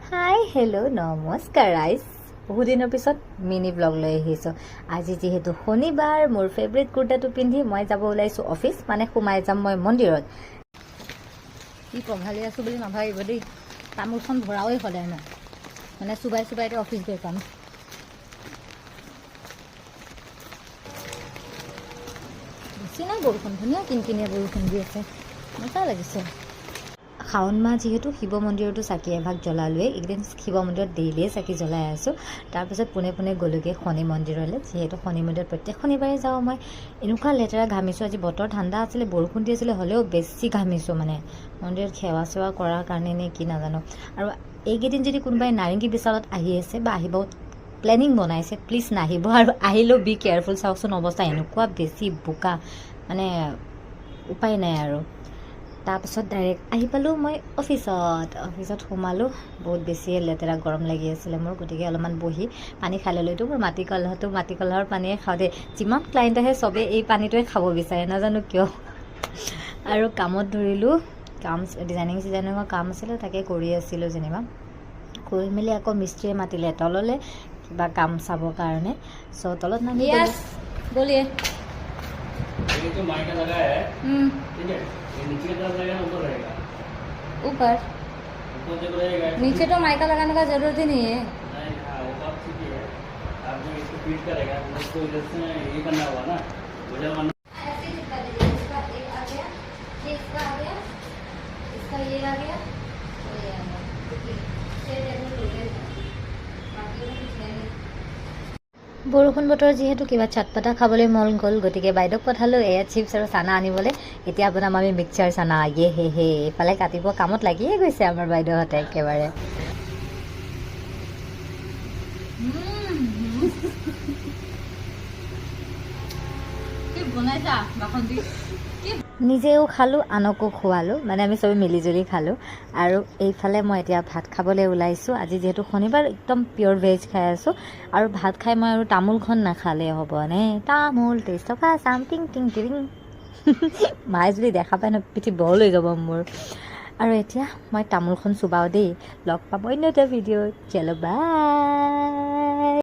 হাই, hello', নমস্কাৰ ৰাইজ। বহুদিনৰ পিছত মিনি ব্লগ লৈ আহিছোঁ। আজি যিহেতু শনিবাৰ, মোৰ ফেভৰেট কুৰ্তাটো পিন্ধি মই যাব ওলাইছোঁ অফিচ, মানে সোমাই যাম মই মন্দিৰত। কি পঘালি আছোঁ বুলি নাভাবিব দেই। তামোলখন ভৰাওৱেই সদায় মই, মানে চুবাই চুবাই এতিয়া অফিচ গৈ পাম। বেছি নাই বৰষুণ, ধুনীয়া কিনকিনীয়া বৰষুণ দি আছে, মজা লাগিছে। শাওণ মাহ যিহেতু, শিৱ মন্দিৰতো চাকি এভাগ জ্বলালোৱেই। এইকেইদিন শিৱ মন্দিৰত ডেইলিয়ে চাকি জ্বলাই আছোঁ। তাৰপিছত পোনে পোনে গ'লোগৈ শনি মন্দিৰলৈ, যিহেতু শনি মন্দিৰত প্ৰত্যেক শনিবাৰে যাওঁ মই। এনেকুৱা লেতেৰা ঘামিছোঁ আজি। বতৰ ঠাণ্ডা আছিলে, বৰষুণ দি আছিলে, হ'লেও বেছি ঘামিছোঁ। মানে মন্দিৰত সেৱা চেৱা কৰাৰ কাৰণে নে কি নাজানো। আৰু এইকেইদিন যদি কোনোবাই নাৰেংগী বিশালত আহি আছে বা আহিব প্লেনিং বনাইছে, প্লিজ নাহিব আৰু আহিলেও বি কেয়াৰফুল। চাওকচোন অৱস্থা, এনেকুৱা বেছি বোকা, মানে উপায় নাই আৰু। তাৰপাছত ডাইৰেক্ট আহি পালোঁ মই অফিচত। অফিচত সোমালোঁ, বহুত বেছিয়ে লেতেৰা গৰম লাগি আছিলে মোৰ, গতিকে অলপমান বহি পানী খাই ল'লোঁ। এইটো মোৰ মাটি কলহটো, মাটি কলহৰ পানীয়ে খাওঁ দেই। যিমান ক্লাইণ্ট আহে, চবেই এই পানীটোৱে খাব বিচাৰে, নাজানো কিয়। আৰু কামত ধৰিলোঁ কাম, ডিজাইনিং চিজাইনিঙৰ কাম আছিলে, তাকে কৰি আছিলোঁ যেনিবা। কৰি মেলি আকৌ মিস্ত্ৰীয়ে মাতিলে তললৈ কিবা কাম চাবৰ কাৰণে। চ' তলত নামি यस, बोलिए। ये जो माइका लगाया है, ठीक है, ये नीचे की तरफ रहेगा ना ऊपर रहेगा? ऊपर। ऊपर जब रहेगा नीचे तो माइका लगाने का जरूरत ही नहीं है। नहीं, हाँ, वो बात ठीक है। आप जो इसको फीट करेगा तो उसको इधर से ये करना होगा ना, वजन करना। ऐसे चिपका दीजिए। इसका एक आ गया, ये इसका आ गया, इसका ये आ गया और ये आ गया। छह टेबल हो गए, बाकी में कुछ है नहीं। বৰষুণ বতৰ যিহেতু, কিবা চটপটা খাবলৈ মন গ'ল, গতিকে বাইদেউক পঠালোঁ এয়া চিপছ আৰু চানা আনিবলৈ। এতিয়া বনাম আমি মিক্সাৰ চানা। ইয়ে হে হে, এইফালে কাটিব কামত লাগিয়ে গৈছে আমাৰ বাইদেউহঁতে একেবাৰে। কি বনাইছা বাসন্তী? নিজেও খালোঁ, আনকো খোৱালোঁ, মানে আমি চবেই মিলিজুলি খালোঁ। আৰু এইফালে মই এতিয়া ভাত খাবলৈ ওলাইছোঁ। আজি যিহেতু শনিবাৰ, একদম পিয়'ৰ ভেজ খাই আছোঁ। আৰু ভাত খাই মই আৰু তামোলখন নাখালে হ'বনে? তামোল টেষ্ট থকা চাম, টিং টিং টিং। মায়ে যদি দেখা পায় ন, পিঠি বহল হৈ যাব মোৰ। আৰু এতিয়া মই তামোলখন চুবাওঁ দেই। লগ পাম অন্য এটা ভিডিঅ'ত। চলো, বাই।